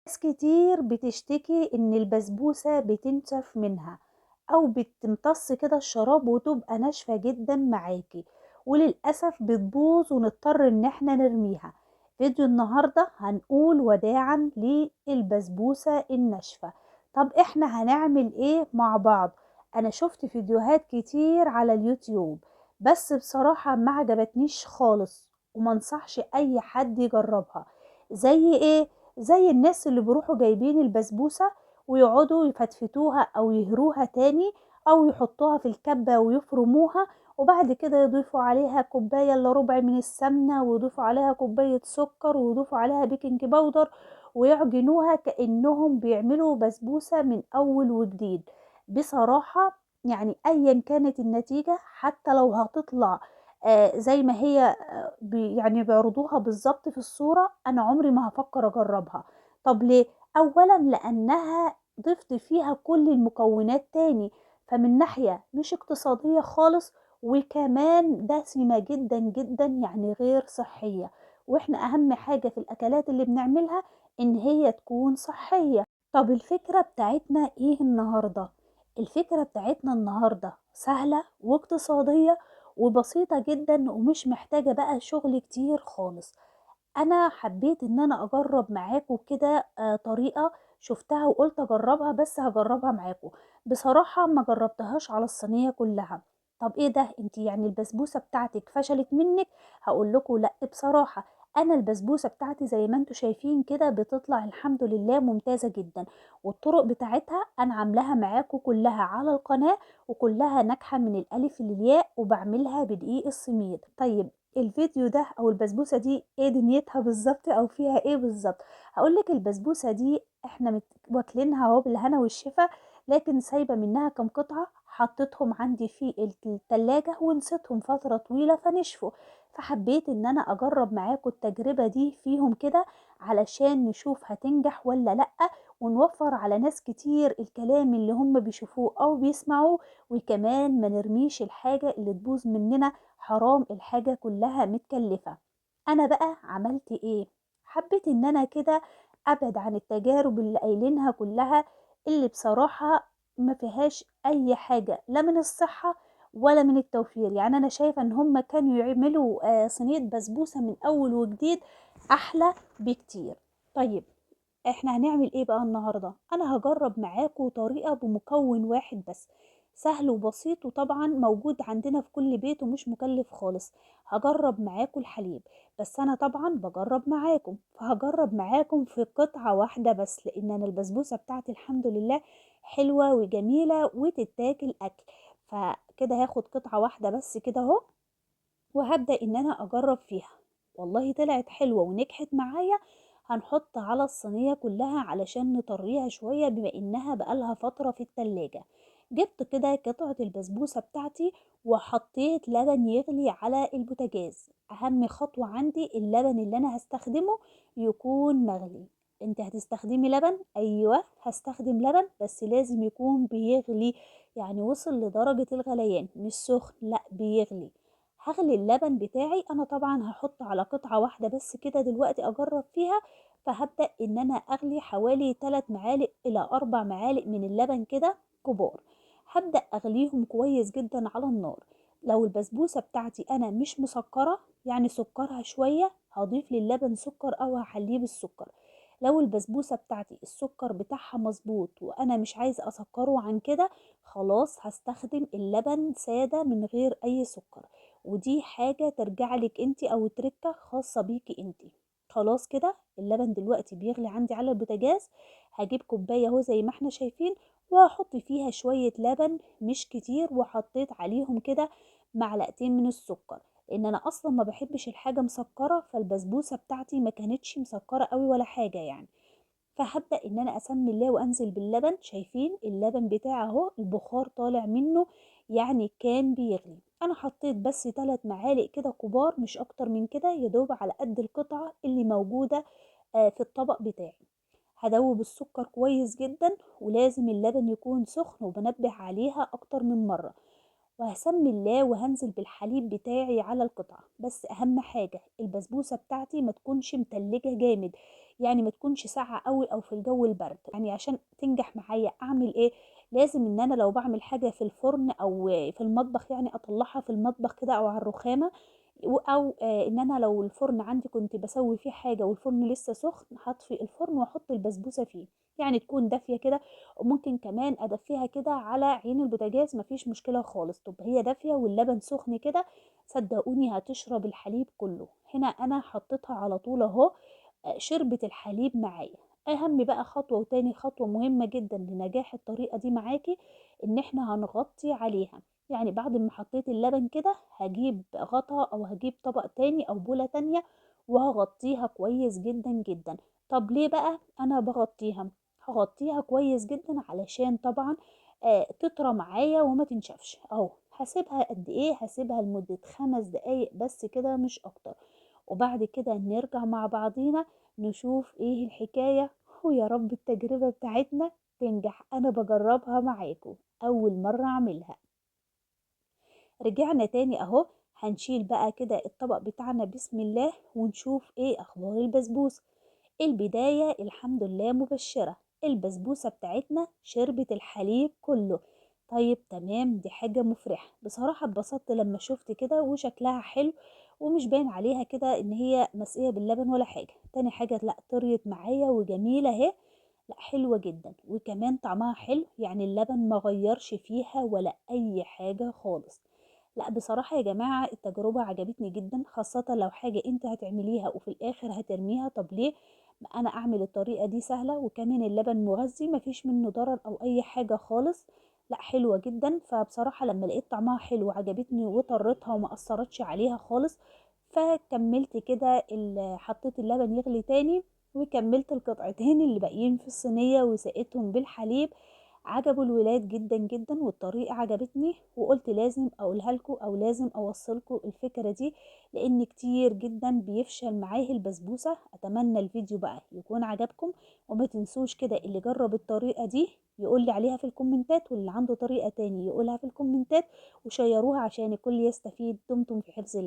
ناس كتير بتشتكي إن البسبوسة بتنشف منها أو بتمتص كده الشراب وتبقى ناشفة جدا معاكي، وللأسف بتبوظ ونضطر إن احنا نرميها. فيديو النهاردة هنقول وداعا للبسبوسة الناشفة. طب احنا هنعمل ايه مع بعض؟ انا شفت فيديوهات كتير على اليوتيوب بس بصراحة ما عجبتنيش خالص وما انصحش اي حد يجربها. زي ايه؟ زي الناس اللي بيروحوا جايبين البسبوسة ويقعدوا يفتفتوها او يهروها تاني او يحطوها في الكبة ويفرموها، وبعد كده يضيفوا عليها كوباية الا ربع من السمنة، ويضيفوا عليها كوباية سكر، ويضيفوا عليها baking powder، ويعجنوها كأنهم بيعملوا بسبوسة من أول وجديد. بصراحة أيا كانت النتيجة، حتى لو هتطلع زي ما هي، بيعرضوها بالظبط في الصورة، أنا عمري ما هفكر أجربها. طب ليه؟ أولا لأنها ضفت فيها كل المكونات تاني، فمن ناحية مش اقتصادية خالص، وكمان دسمة جدا جدا، يعني غير صحية. واحنا أهم حاجة في الأكلات اللي بنعملها إن هي تكون صحية. طب الفكرة بتاعتنا إيه النهاردة؟ الفكرة بتاعتنا النهاردة سهلة واقتصادية وبسيطة جدا، ومش محتاجة بقى شغل كتير خالص. أنا حبيت إن أنا أجرب معاكم كده، طريقة شفتها وقلت أجربها، بس هجربها معاكم. بصراحة ما جربتهاش على الصينية كلها. طب إيه ده؟ انتي البسبوسة بتاعتك فشلت منك؟ هقول لكم لا، بصراحة أنا البسبوسة بتاعتي زي ما انتوا شايفين كده بتطلع الحمد لله ممتازة جدا، والطرق بتاعتها أنا عاملاها معاكم كلها على القناة، وكلها ناجحة من الألف للياء، وبعملها بدقيق السميد. طيب الفيديو ده أو البسبوسة دي إيه دنيتها بالظبط أو فيها إيه بالظبط؟ هقول لك البسبوسة دي إحنا واكلينها أهو بالهنا والشفا، لكن سايبة منها كام قطعة حطيتهم عندي في التلاجة ونسيتهم فترة طويلة فنشفوا، فحبيت إن أنا أجرب معاكم التجربة دي فيهم كده علشان نشوف هتنجح ولا لأ، ونوفر على ناس كتير الكلام اللي هم بيشوفوه أو بيسمعوه، وكمان ما نرميش الحاجة اللي تبوظ مننا، حرام الحاجة كلها متكلفة. أنا بقى عملت إيه؟ حبيت إن أنا كده أبعد عن التجارب اللي قايلينها كلها، اللي بصراحة ما فيهاش أي حاجة لا من الصحة ولا من التوفير. أنا شايفة إن هم كانوا يعملوا صينية بسبوسة من أول وجديد أحلى بكتير. طيب إحنا هنعمل إيه بقى النهاردة؟ أنا هجرب معاكم طريقة بمكون واحد بس، سهل وبسيط وطبعا موجود عندنا في كل بيت ومش مكلف خالص. هجرب معاكم الحليب، بس أنا طبعا بجرب معاكم، فهجرب معاكم في قطعة واحدة بس، لأن أنا البسبوسة بتاعتي الحمد لله حلوة وجميلة وتتاكل أكل، فكده هاخد قطعة واحدة بس كده أهو، وهبدأ إن أنا أجرب فيها. والله طلعت حلوة ونجحت معايا، هنحط على الصينية كلها علشان نطريها شوية بما إنها بقالها فترة في التلاجة. جبت كده قطعة البسبوسة بتاعتي وحطيت لبن يغلي على البوتاجاز. أهم خطوة عندي اللبن اللي أنا هستخدمه يكون مغلي. انت هتستخدمي لبن؟ أيوة هستخدم لبن، بس لازم يكون بيغلي، يعني وصل لدرجة الغليان، مش سخن، لا بيغلي. هغلي اللبن بتاعي. أنا طبعا هحط على قطعة واحدة بس كده دلوقتي أجرب فيها، فهبدأ إن أنا أغلي حوالي 3 معالق إلى 4 معالق من اللبن كده كبار. هبدأ أغليهم كويس جدا على النار. لو البسبوسة بتاعتي أنا مش مسكرة، يعني سكرها شوية، هضيف للبن سكر أو هحليه بالسكر. لو البسبوسة بتاعتي السكر بتاعها مظبوط وأنا مش عايزة أسكره عن كده، خلاص هستخدم اللبن سادة من غير أي سكر، ودي حاجة ترجع لك انتي أو تركة خاصة بيكي انتي. خلاص كده اللبن دلوقتي بيغلي عندي على البوتاجاز. هجيب كوباية اهو زي ما احنا شايفين، وهحط فيها شوية لبن مش كتير، وحطيت عليهم كده معلقتين من السكر، لان انا اصلا ما بحبش الحاجة مسكرة، فالبسبوسة بتاعتي ما كانتش مسكرة قوي ولا حاجة. فهبدأ ان انا اسمي الله وانزل باللبن. شايفين اللبن بتاعه اهو، البخار طالع منه، يعني كان بيغلي. انا حطيت بس 3 معالق كده كبار، مش اكتر من كده، يا دوب على قد القطعة اللي موجودة، في الطبق بتاعي. هدوب السكر كويس جدا، ولازم اللبن يكون سخن، وبنبه عليها اكتر من مرة. وهسمي الله وهنزل بالحليب بتاعي على القطعة. بس اهم حاجة البسبوسة بتاعتي ما تكونش متلجة جامد، يعني ما تكونش ساقعه قوي او في الجو البرد. يعني عشان تنجح معايا اعمل ايه؟ لازم ان انا لو بعمل حاجة في الفرن او في المطبخ يعني اطلعها في المطبخ كده او على الرخامه، او ان انا لو الفرن عندي كنت بسوي فيه حاجة والفرن لسه سخن هطفي الفرن واحط البسبوسه فيه، يعني تكون دافيه كده. وممكن كمان ادفيها كده على عين البوتاجاز، مفيش مشكلة خالص. طب هي دافيه واللبن سخن كده، صدقوني هتشرب الحليب كله. هنا انا حطيتها على طول اهو، شربت الحليب معايا. اهم بقى خطوة وتاني خطوة مهمة جدا لنجاح الطريقة دي معاكي، ان احنا هنغطي عليها. يعني بعد ما حطيت اللبن كده هجيب غطا او هجيب طبق تاني او بولة تانية وهغطيها كويس جدا جدا. طب ليه بقى انا بغطيها؟ هغطيها كويس جدا علشان طبعا تطرى معايا وما تنشفش. اهو هسيبها قد ايه؟ هسيبها لمدة 5 دقايق بس كده، مش اكتر. وبعد كده نرجع مع بعضينا نشوف ايه الحكاية، ويا رب التجربة بتاعتنا تنجح. انا بجربها معاكم اول مرة اعملها. رجعنا تاني اهو، هنشيل بقى كده الطبق بتاعنا بسم الله ونشوف ايه اخبار البسبوسة. البداية الحمد لله مبشرة، البسبوسة بتاعتنا شربت الحليب كله. طيب تمام، دي حاجة مفرحة بصراحة. اتبسطت لما شفت كده وشكلها حلو ومش باين عليها كده ان هي مسقية باللبن ولا حاجة. تاني حاجة لا طريت معايا وجميلة اهي، لا حلوة جدا وكمان طعمها حلو، يعني اللبن ما غيرش فيها ولا اي حاجة خالص. لا بصراحة يا جماعة التجربة عجبتني جدا، خاصة لو حاجة انت هتعمليها وفي الاخر هترميها. طب ليه؟ ما انا اعمل الطريقة دي سهلة، وكمان اللبن مغذي مفيش منه ضرر او اي حاجة خالص. لا حلوة جدا. فبصراحة لما لقيت طعمها حلو عجبتني وطرتها وما اثرتش عليها خالص، فكملت كده حطيت اللبن يغلي تاني وكملت القطعتين اللي باقيين في الصينية وسقيتهم بالحليب. عجبوا الولاد جدا جدا والطريقة عجبتني، وقلت لازم اقولها لكم او لازم اوصلكم الفكرة دي، لان كتير جدا بيفشل معاه البسبوسة. اتمنى الفيديو بقى يكون عجبكم، وما تنسوش كده اللي جرب الطريقة دي يقول لي عليها في الكومنتات، واللي عنده طريقة تاني يقولها في الكومنتات، وشيروها عشان الكل يستفيد. دمتم في حفظ الله.